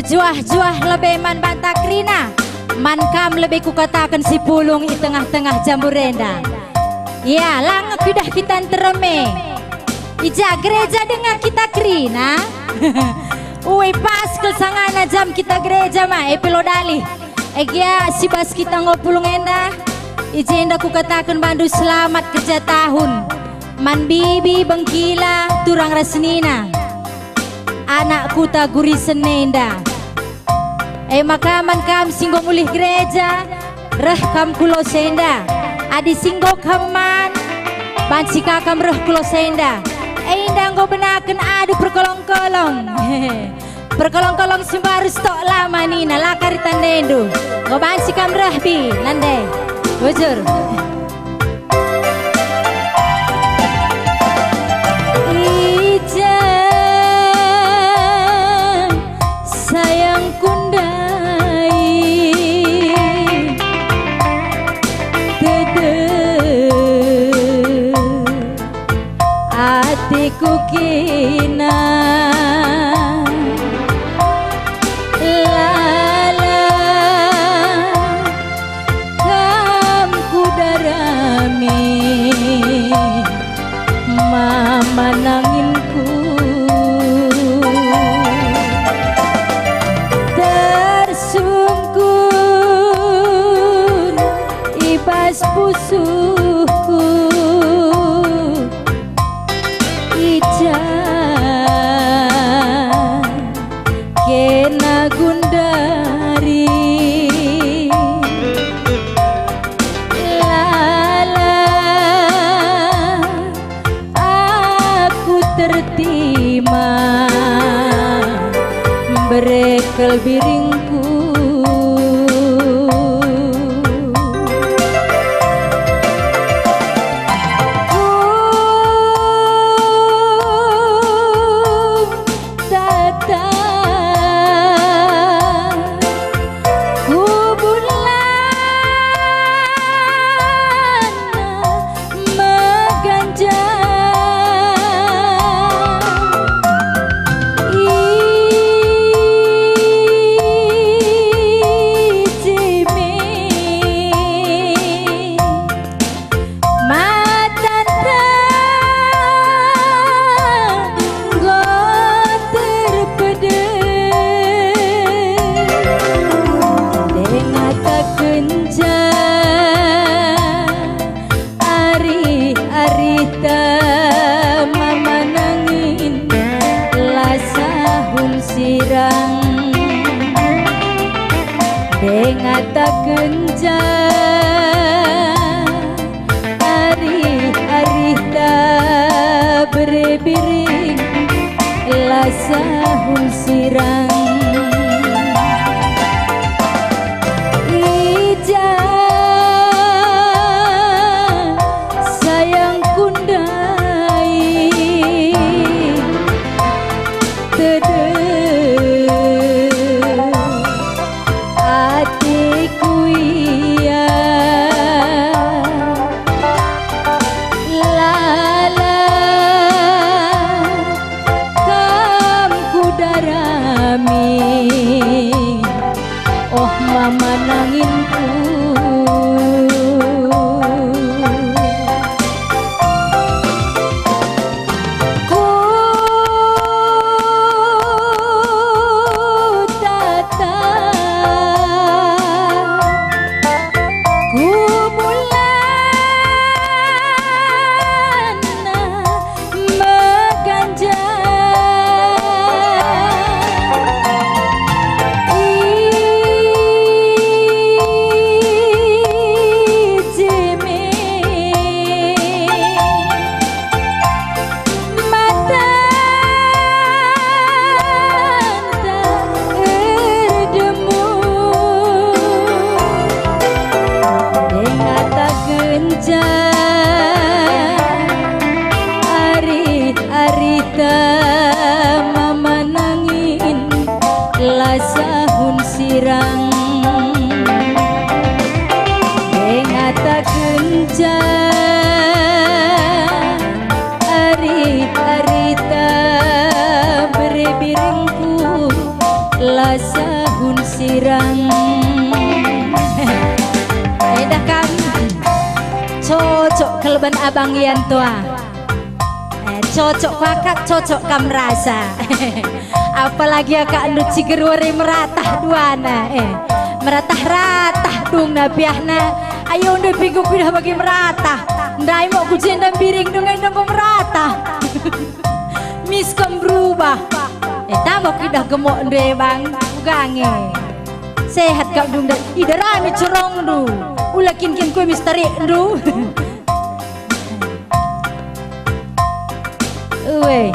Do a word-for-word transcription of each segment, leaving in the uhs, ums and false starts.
Juah-juah lebe man banta kerina, man kam lebe kukataken si pulung i tengah-tengah jambur enda. Ia, lang kuidah kita nterem e. I ja gereja denga kita kerina? Ue, pas kal sangana jam kita gereja ma, e pe lo dalih. E gia si bas kita enggo pulung enda, i jenda kukataken bandu selamat kerja tahun man bibi, bengkila, turang ras senina, anak kuta Gurisen enda. E maka man kam si enggo mulih gereja, reh kam ku lose enda. Adi si enggo kam man, banci ka kam reh ku lose enda. Enda enggo benaken adu perkolong-kolong. Perkolong-kolong si mbaru stok lama nina, la kari tandendu. Enggo banci kam reh bi, nande. Bujur. I ja sayangku ndai, tedep ateku kena. Lala kam kudarami, mama nanginku. Tersungkun i bas pusuhku, i ja kena gundari. Lala aku tertima, mberekel biringku. Ku tata ku bulan meganjang. I jeme matanta enggo terpedek, dengatakenca arih-arihta mama nangin, la sahun sirang. Dengatakenca arih-arihta bere biring, la sahun sirang. I ja sayangku ndai, tedep ateku ia. Lala kam kudarami, oh mama nanginku. Ku tata ku bulan meganjang. I Abang Yanto ah. Eh, cocok kuakap, cocok kam rasa. Apalagi akapndu Ciger wari meratah duana, eh. Meratah-ratah dungna biahna. Ayo ndai pe enggo kuidah bagi meratah. Ndai mo ku jenda mbiring dungna enggo meratah. Miskom berubah. Eh, tambah kuidah gemok ndai, Bang. Uga nge. Sehat kap dungna. Ida rami corongndu. Ula kin-kin kue misteri'ndu. Ue,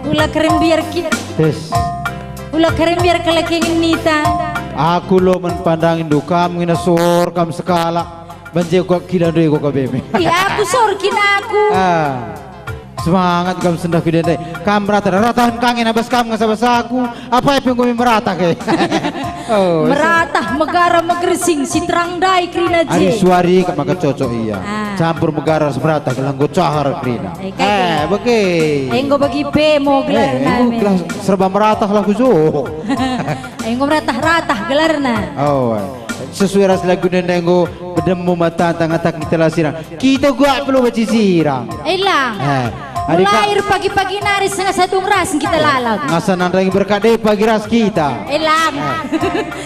ula kerembiar ki-, Tes. Ula kerembiar kala kengin nita. Aku lo men pandanginndu, kam ngina sor, kam sekalak. Banje kok kila ndoi kok kabeme. Iya, aku sor kin aku. Ah. Semangat kam sendah kidendai. Kam rata, ratahen kangin abas kam ngasabas aku. Apa pe nggo meratah ke? Oh, meratah megara megersing si terang ndai kerina je. Ari suari kap maka cocok ia. Ah. Campur megara ras meratah gelah enggo cahar kerina. Eh, kai Eh, bage. Eh, enggo bagi pe mo Eh, gelarna enggo me. Gelah serba meratah lah kujo. Eh, enggo meratah-ratah gelarna. Oh, eh. Sesuai ras lagu nenda enggo bedemu mata tangah tak kita la sirang. Kita gua perlu baci sirang. Elang. Eh, adi Mulai ka- pagi-pagi nari setengah satu ras kita lalap. Ngasa nandangi berkat deh pagi ras kita. Elang.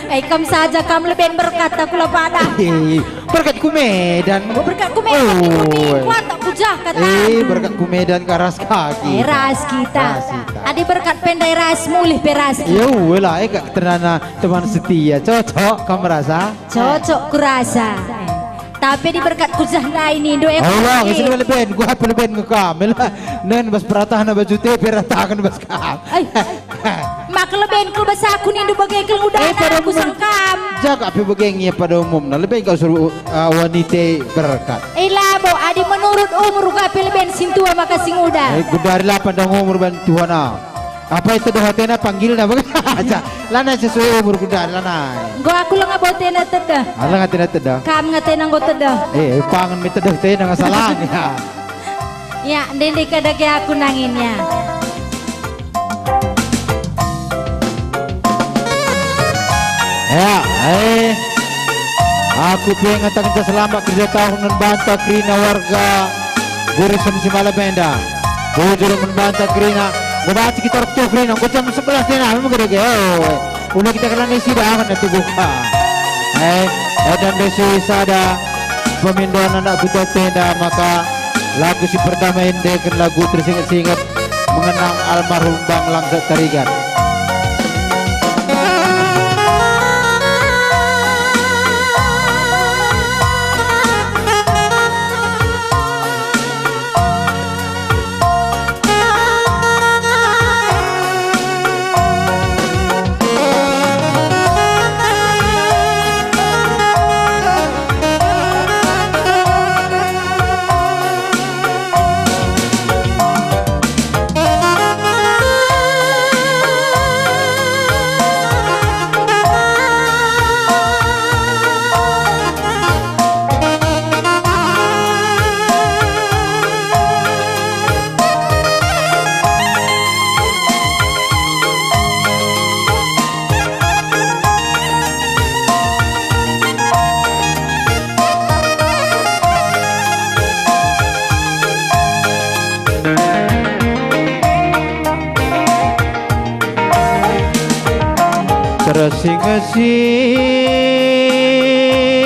Eh, kam saja kam leben berkat aku la pada. Eh, berkat ku Medan. Oh, berkat ku Medan, Oh, ku Medan, eh. Kuat tak kujah kata. Eh, berkat ku Medan ka ras kaki. Eh, ras kita. Ras kita. Adi berkat pe ndai ras mulih pe ras kita. Ya, wela, eh, kak ternana teman setia. Cocok, kam merasa? Cocok kurasa. Tapi diberkat kujah ndai nindu e Allah, kujah. Kesini leben, gua apa leben ngekam, mela. Nen bas peratahna baju te, perataken bas kam. Ai, maka leben kal bas aku nindu bage kal nguda Eh, pada aku umum. Sangkam. Jaga pe bage ngia pada umumna, leben kau suruh, uh, wanita berkat. Eh, labo, adi menurut umur gua pe leben sintua maka singuda. Eh, gundari lapan dong umur ban Tuhan, ah. Apa itu doh atena panggilna bagaja. Lana sesuai umur gundari lana. Enggo aku langa bau tena tedeh. Ah, langa tena tedeh. Kam ngatena enggo tedeh. Eh, pangan mi tedeh tena ngasalan ya. Ya, ndende kada ke aku nangin ya. Ya, eh. Aku pe ngatakenca selamat kerja tahun man banta kerina warga Gurisen si malam enda. Bujur man banta kerina. Ngebaci kita ruktuh kerina. Enggo jam sebelas tena, memang gede-gede. Oh, ula kita kerana isi dah akan tubuh. Eh, eh, dan besi sada pemindahan anak kuta tenda, maka lagu si pertama ini kena lagu tersinget-singet mengenang almarhum Bang Langsat Tarigan.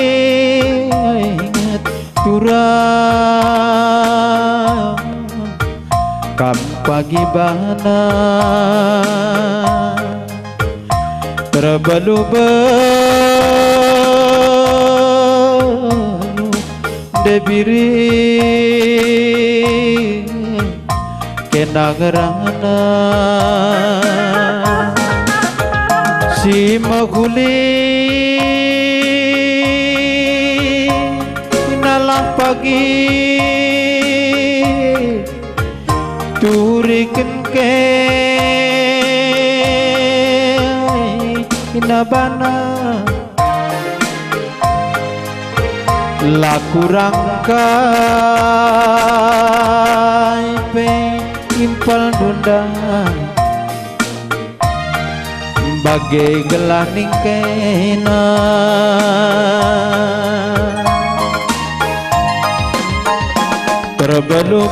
Tersinget-singet turang kam pagi bana. Terbelu-belu ndai biring kena ngerana si mehuli nalah pagi turiken ke ina bana. La kurang kai pe impal ndai, bage gelah ningkena. Belu-belu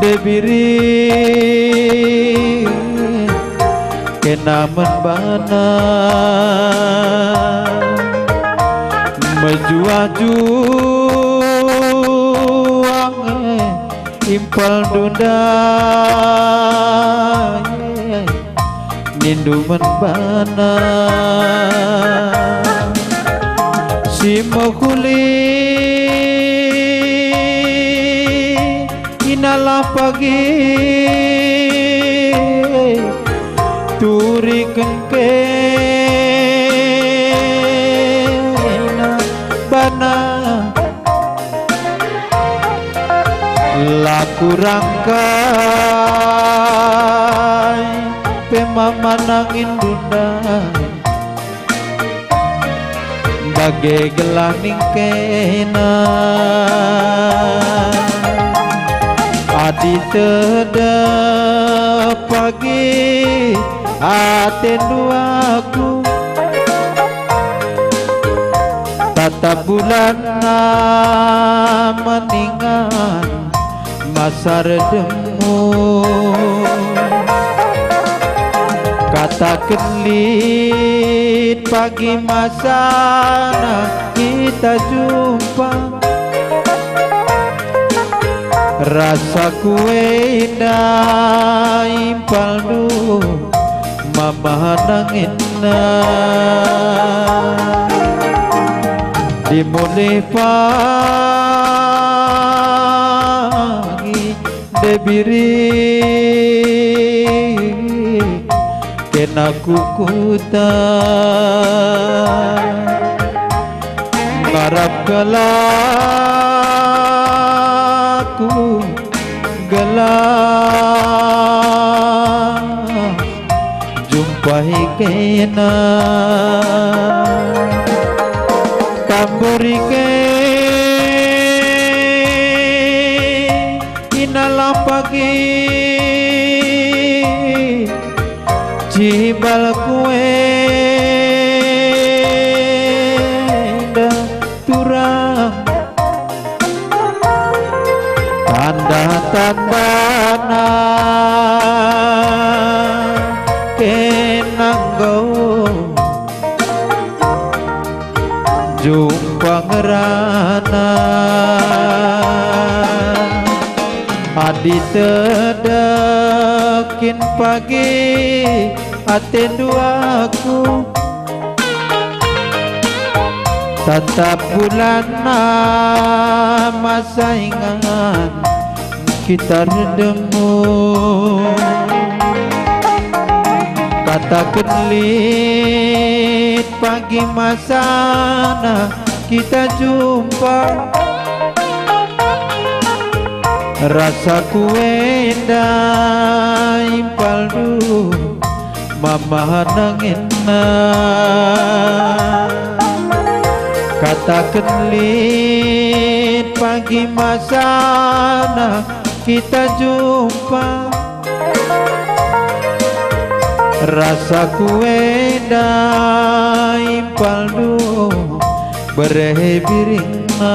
ndai biring, kena man bana. Mejuah-juah impalndu ndai, nindu man bana. Si mehuli inalah pagi turiken kena bana. La kurang kai pe mama nanginndu ndai, bage gelah ningkena. Adi tedep pagi atendu aku, tatap bulan maningan masa redemmu. Kataken lit pagi masana kita jumpa. Rasaku enda impalndu mama nanginna. Dimulih pagi ndai biring kena ku kuta. Ngarap kalak ku gelah jumpai kena. Tamburi ke inalah pagi cibalku enda turang. Tanda-tandana kena enggo jumpa ngerana. Adi tedep kin pagi atendu aku, tatap bulan masa ingan kita redemmu. Kataken lit pagi masana kita jumpa. Rasaku enda impalndu mama nanginna. Kataken lit pagi masana kita jumpa. Rasaku enda impalndu bere biringna.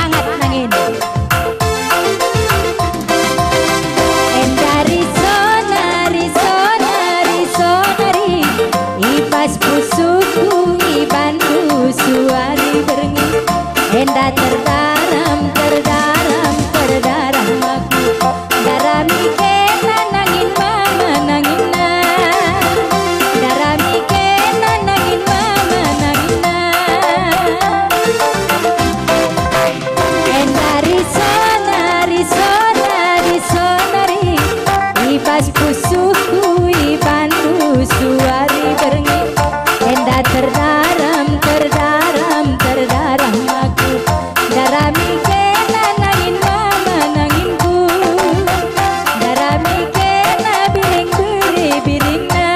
Semangat nangin. Enda riso nari, so nari, so nari, i bas pusuhku, ibandu suari berngi. Enda terdaram, terdaram, terdaram aku. Darami kena nangin mama nanginna. Darami kena nangin mama nanginna. Enda riso nari, so nari, so nari, i bas pusuhku, ibandu suari berngi. Enda terdaram, terdaram, terdaram aku. Darami kena nangin mama nanginku. Darami kena biring bere biringna.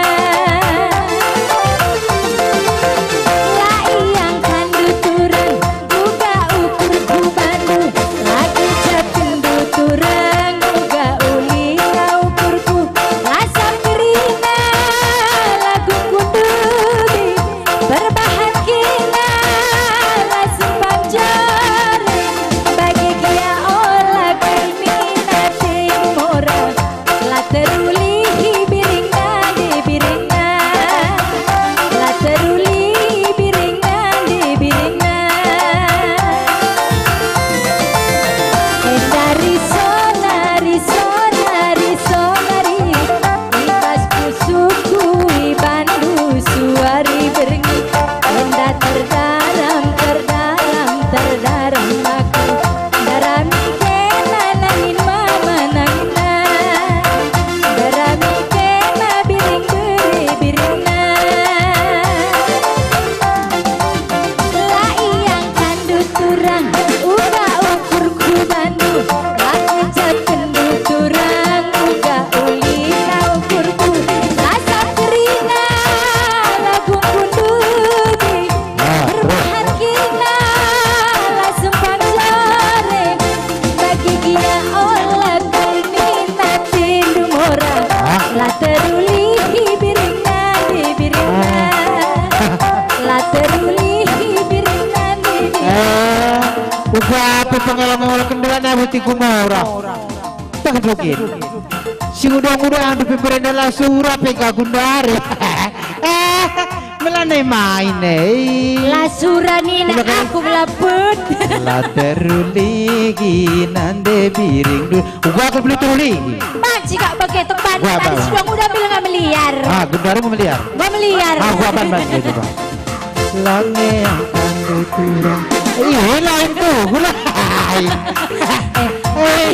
La iangkanndu turang uga ukurku bandu, la kecapkenndu turang uga uli ka ukurku. Asap kerina lagu kunduli, perbahan kina la sempat jare, bage gia ola kami nate mora. La terulihi biringna, di biringna. La terulihi biringna, di biringna. Enda riso nari, so nari, so nari, i bas pusuhku, ibandu suari berngi. Enda terdaram, terdaram, terdaram aku. Darami kena nangin mama nanginna. Darami kena biring bere biringna. La iangkanndu turang uga ukurku bandu, la kecapkenndu turang uga uli ka ukurku. Asap kerina lagu kunduli, ah, terus. Perbahan kina la sempat jare, bagi gia ola kami nate mora. Ah. La terulihi biringna, di biringna. Ah. La terulihi biringna, di biringna. Eh, uga pe pengalaman ola kendala na beti ku mora. Tah joget. Si nguda-nguda andu pe berenda la sura pe ka gundari. Eh, melane main, eh. La sura nina aku melaput. La terulihi nande biring du. Uga aku beli teruli. Banci kak bage temban. Gua tadi bang. Sudah nguda bilang nggak meliar. Ah, gundari nggak meliar. Nggak meliar. Ah, gua ban, ban, gitu, Bang. Lange angkandu turang. Iya, lain tuh, mulai. Eh,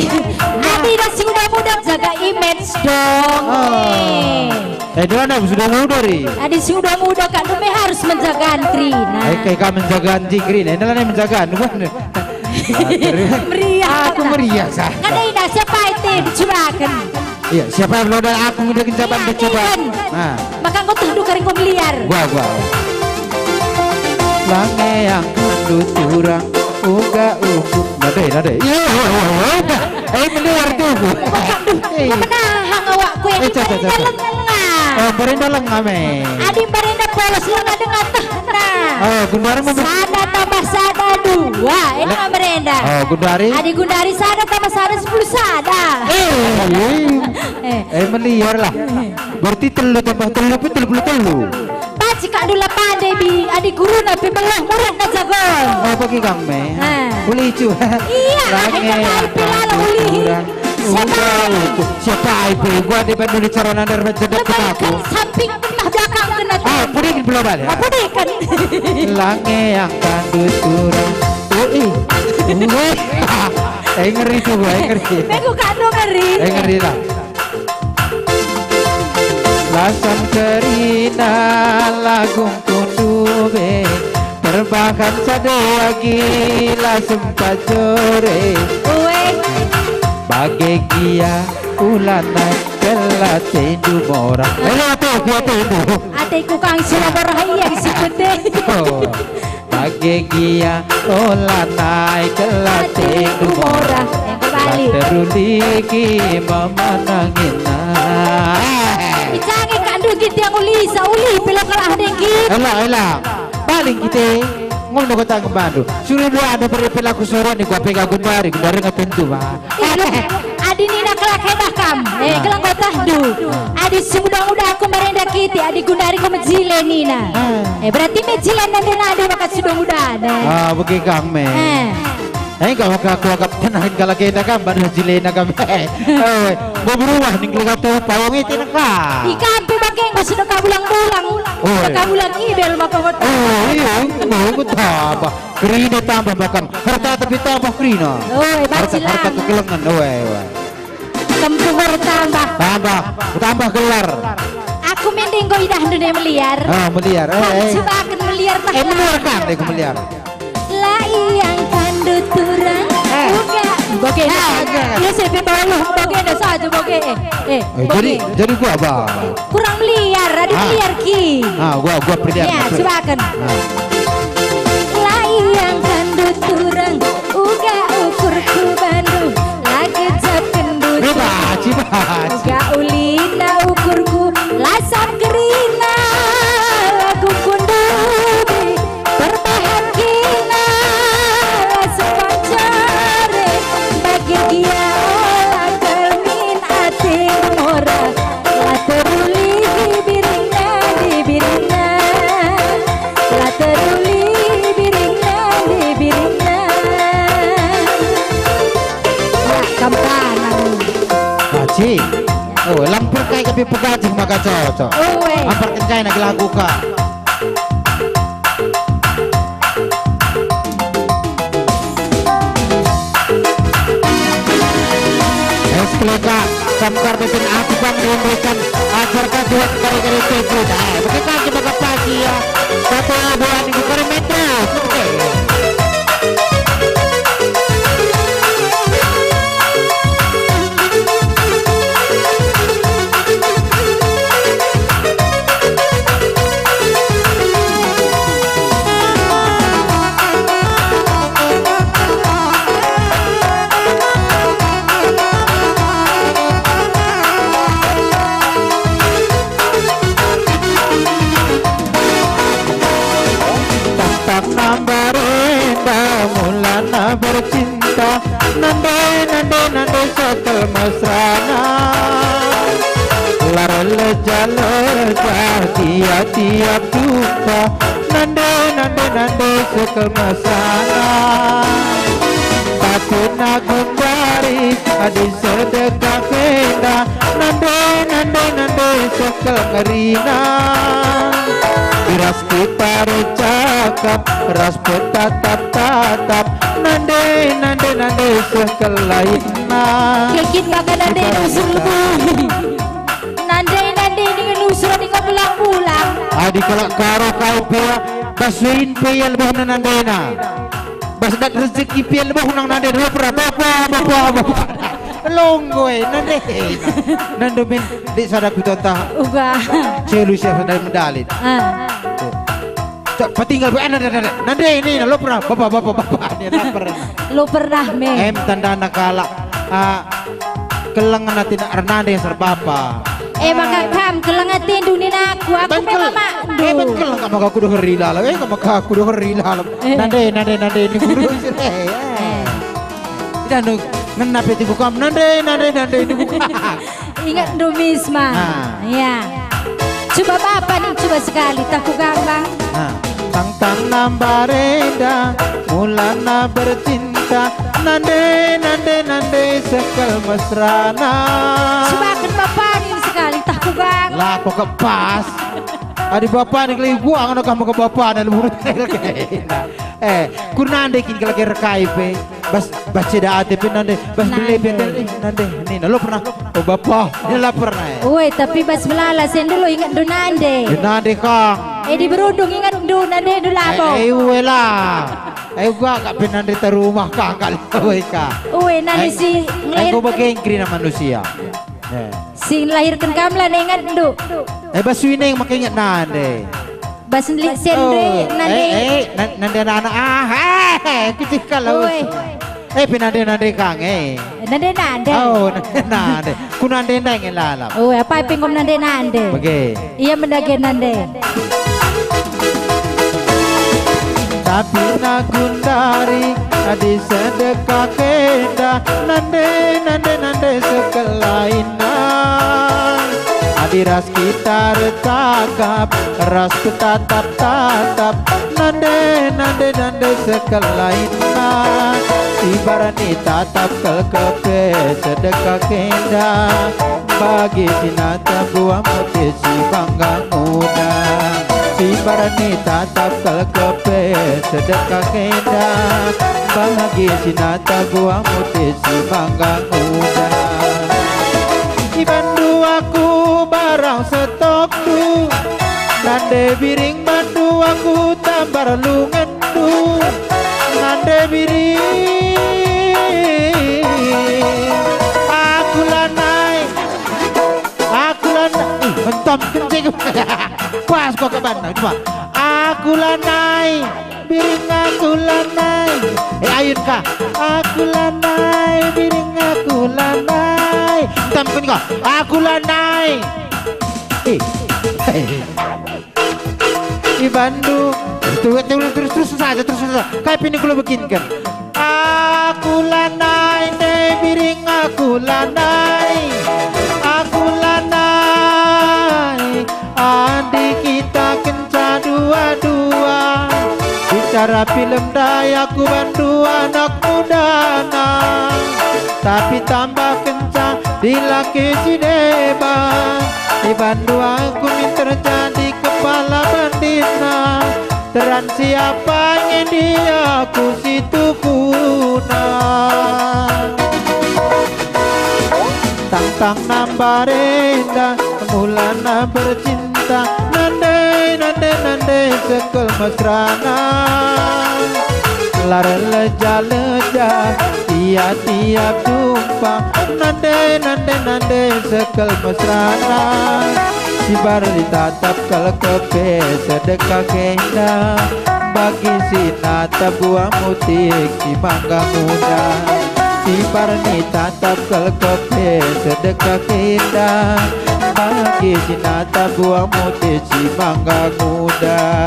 adi dah si udah muda jaga image dong. Oh. Eh. Eh, dia dah sudah muda, Ri. Adi si udah muda kan demi harus menjaga antrina. Eh, kayak kau menjaga anti, Ri. Nah, inilah yang menjaga. Meriah. Aku meriah, sah. Kan ada siapa itu dicurahkan? Iya, siapa yang belum ada aku ngedekin siapa yang coba? Nah. Maka engkau tuh dukar engkau meliar. Gua, gua. Lange angkandu turang uga uku. Nade, nade. Iya, iya, iya, iya. Eh, meliar tuh. Aduh, eh. Menahan awakku yang eh, caca, caca. Lengah. Oh, berenda lengah, me. Adi berenda polos lengah dengar teh. Nah. Oh, gundari memberi. Sada tambah sada, dua. Ini mah berenda. Oh, gundari. Adi gundari sada tambah sada, sepuluh sada. Eh, eh. Eh, meliar lah. Berarti telu tambah telu pun telu puluh telu. Banci kak dula pandai bi, adi guruna pe belah muridna jago. Oh, bagi kang me. Ha. Uli cu. Iya, akhirnya kali pe lalo uli. Siapa? Siapa itu? Gua di Bandung di Corona dan bercedek ke aku. Samping tengah belakang kena. Ah, pudin belum ada. Oh, pudin kan. Lange angkandu turang. Ui. Ui. Eh, ngeri tuh, eh, ngeri. Aku kak ngeri. Eh, ngeri lah. Lasam kerina lagung kundube, perbahan sada agi la sempat jore. Ue. Bage gia ulana kelatendu mora. Ela ate ku atendu. Ateku kang sila berhayang si pete. Oh. Bage gia ola nai kelatendu mora. Enggo balik. La teruliki memanangina. Icange kak ndu git yang ulisa, uli pilo kalah dengki. Ela, ela. Balik kita. Kom no kota ngembandu. Suri dua ada beri pelaku suara ni gua pega gundari, gundari nggak tentu, Pak. Ih, adi nina kelak edah kam, eh, Ah. kelak kotahndu. Ah. Adi sudang udah aku merenda kiti, adi gundari ko mejile nina. Ah. Eh, berarti mejile nande nande maka sudang udah, eh. Ah, bagi kang me. Eh. Eh, kau maka aku agak tenangin kalau kita kan, baru jilena kami. Eh, mau berubah nih, kelak tu pawang itu neka. Ikan pe bage enggo sedekah bulang-bulang. Oh, iya. Sedekah bulang ibel maka kota. Oh, iya, enggo, enggo tambah. Kerina tambah bahkan. Harta tapi tambah kerina. Oh, iya, harta, harta kekelengen. Oh, iya, iya. Kempuhur tambah. Tambah, tambah gelar. Aku mending enggo idah ndene meliar. Ah, meliar. Eh, Kam eh. Cubaken meliar tah. Eh, meliar kan, eh, meliar. La iangkanndu turang, Eh. Uga. Bage, Ah, iya. Iya, saya pe tahu. Bage, dah saja, bage. Eh, eh, Eh, jadi, bage. Jadi gua apa? Kurang meliar, ada Ah. Meliar ki. Ah, gua, gua perliar. Ya, cubaken. Ah. La iangkanndu turang, uga ukurku bandu, la gejapkenndu Coba, coba. Uga ulina ukurku, la sap kerina, la gungkun dudi, perbahan kina, la sempat jare, bage gia ola kal min ate mora, la teruli biringna di biringna, la teruli biringna di biringna. Ya, kampanan. Haji. Oh, lang perkai tapi pegajih maka cocok. Oh, eh. Amparken kai nak lagu ka. Es keleka, samkar beten aku bang diundurkan ajar kabuat kari-kari tebut. Eh, bagaimana kita kapasi ya? Kata buat di kari metro. Oke. Tentang nambar enda mulana bercinta, nande, nande, nande sekel mesrana. Lar leja-leja tiap-tiap jumpa, nande, nande, nande sekel mesrana. Tapi nagundari adi sedekah enda, nande, nande, nande sekel ngerina. Ras kita ercakap, ras petatap-tatap, nande, nande, nande seh kelainna. Kekit maka nande nusur lebih. Nande, nande dengan nusur dengan pulang-pulang. Adi kalak karo kau pia, bas suin pe ia lebihna nandena. Bas dat rezeki pia lebih nang nande, bapa, bapa, bapa, bapa. Longgo e, nande. Nande min, dik sada kutonta. Uga. Celu siap sada medalin. Ah. Cak, patinggal, eh, nande, nande, nande, ini, lo pernah, bapa, bapa, bapa, ini lapar. Lo pernah, me. Em, tandana kalak, ah, keleng ate nak ernande sar bapa. Eh, maka kam keleng atendu nina aku, aku memang makndu. Eh, ben keleng kam maka aku dengeri lalap, eh, kam maka aku dengeri lalap. Eh. Nande, nande, nande, ini guru sih, eh, eh. Eh. Tidak, nu, ngena pe tipu kam, nande, nande, nande, ini bukan. Ingat ndu Misma. Ah. Ya. Coba bapa nih, coba sekali, tak ku gambang. Ah. Tang-tang nambar enda, mulana bercinta, nande, nande, nande, sekel mesrana. Coba kan bapa nih sekali, tak ku gambang. Lah, kok kepas? Adi bapa nih kali gua, ngono kamu ke bapa nih, lu. Eh, ku nande kin kira-kira kai pe. Bas, bas ceda ate pe nande, bas bele pe nande, nande, nina lo pernah, oh bapa, nina la pernah, eh. Ue, tapi bas melala sendulu ingat ndu nande. Eh, nande kang. Eh, di berundung ingat ndu nande ndu labo. Eh, eh, ue lah. Eh, gua gak pe nande terumah kang kali, ue kang. Ue, nande eh, si eh, ngelahir. Gua bagi kerina manusia. Eh. Si ngelahirkan kam la ingat ndu. Eh, bas suineng maka ingat nande. Bas lit sendre, oh, nande. Eh, eh, nan-, nande anak-anak, ah, eh, eh, kecil kalau. Oi. Eh, pe nande-nande kang, eh. Nande-nande. Oh, nande-nande. Ku nande-nande nge lalap. Oh, apa pe ngom nande-nande? Bage. Ia mendage nande. Tapi nagundari adi sedekah kenda, nande, nande, nande sekelainna. Adi ras kita ercakap, ras petatap-tatap, nande, nande, nande sekelainna. Sibarani tatap kal kepe sedekah kenda, bagi si nata buah mute si mangga nguda. Sibarani tatap kal kepe sedekah kenda, bagi si nata buah mute si mangga nguda. Ibandu aku barang setokndu, nande biring bandu aku tambar lungendu, nande biring aku lanai. Aku lanai, ih, mentom kencing. Pas kok kaban, coba. Aku lanai, biring aku lanai. Eh, ayun ka. Aku lanai, biring aku lanai. Mentom kencing kok. Aku lanai. Eh. Ibandu, itu, itu, terus, terus saja, terus saja. Kai pini kulo bekinken. Aku lanai, ndai biring aku lanai. Aku lanai, adi kita kenca dua-dua. Bicara film ndai aku bandu anak mudana. Tapi tambah kenca dilaki si deban. Ibandu aku minter jadi kepala banditna. Teran siapa nge dia ku si tukuna. Tangtang nambarenda, mulana bercinta, nande, nande, nande sekel mesrana. Lar leja-leja, tiap-tiap jumpa, nande, nande, nande sekel mesrana. Sibar ni tatap kal kepe sedekah kenda, bagi si nata buah mutik si mangga muda. Sibar ni tatap kal kepe sedekah kenda, bagi si nata buah mutik si mangga muda.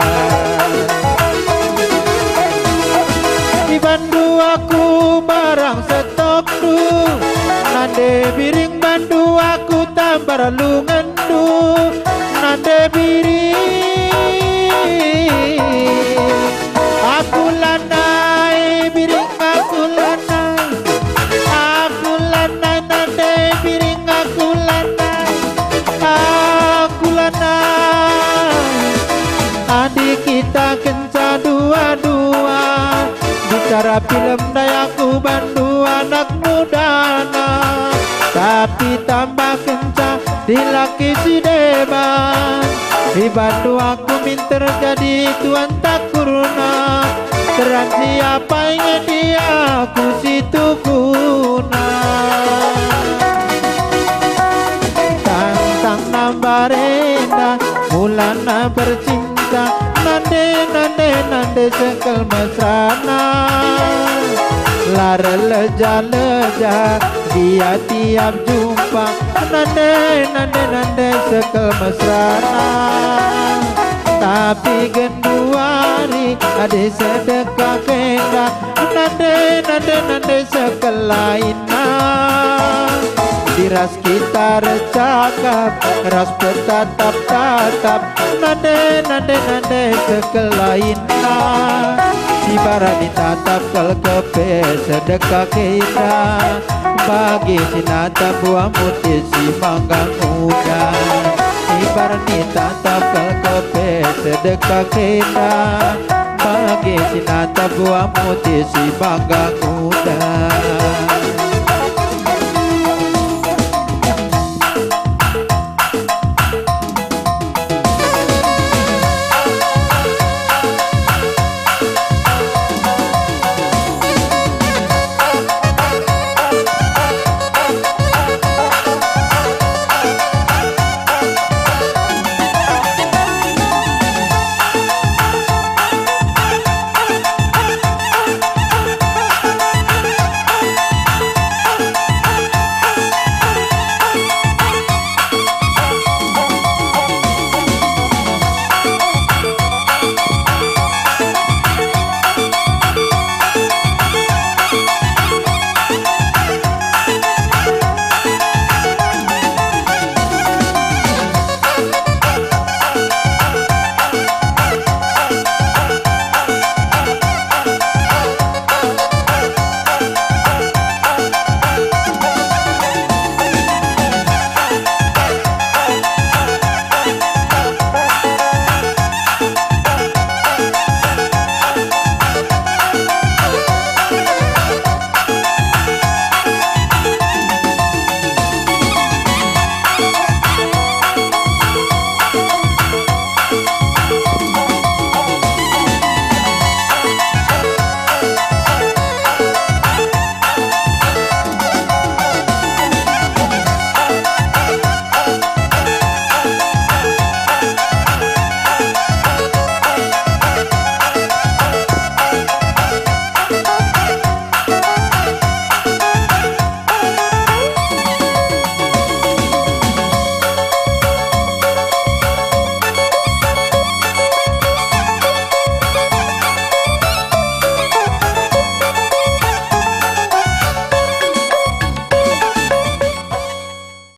Ibandu aku barang setokndu, nande biring bandu aku tambar lungen. Ndu, nande biring. Aku lanai, biring aku lanai. Aku lanai, nande biring aku lanai. Aku lanai. Adi kita kenca dua-dua, bicara film ndai aku bandu anak mudana. Tapi tambah kenca dilaki si deban, ibandu aku minter jadi tuan takurna. Teran siapa inget dia aku si tukuna. Tangtang nambarenda, mulana bercinta, nande, nande, nande sekel mesrana. Lar leja-leja, dia tiap jumpa, nande, nande, nande sekel mesrana. Tapi genduari adi sedekah kenda, nande, nande, nande sekel lainna. Diras kita ercakap, ras petatap-tatap, nande, nande, nande sekel lainna. Sibar ni tatap kal kepe sedekah kenda, bagi si nata buah muti si mangga muda. Sibar ni tatap kal kepe sedekah kenda, bagi si nata buah muti si mangga muda.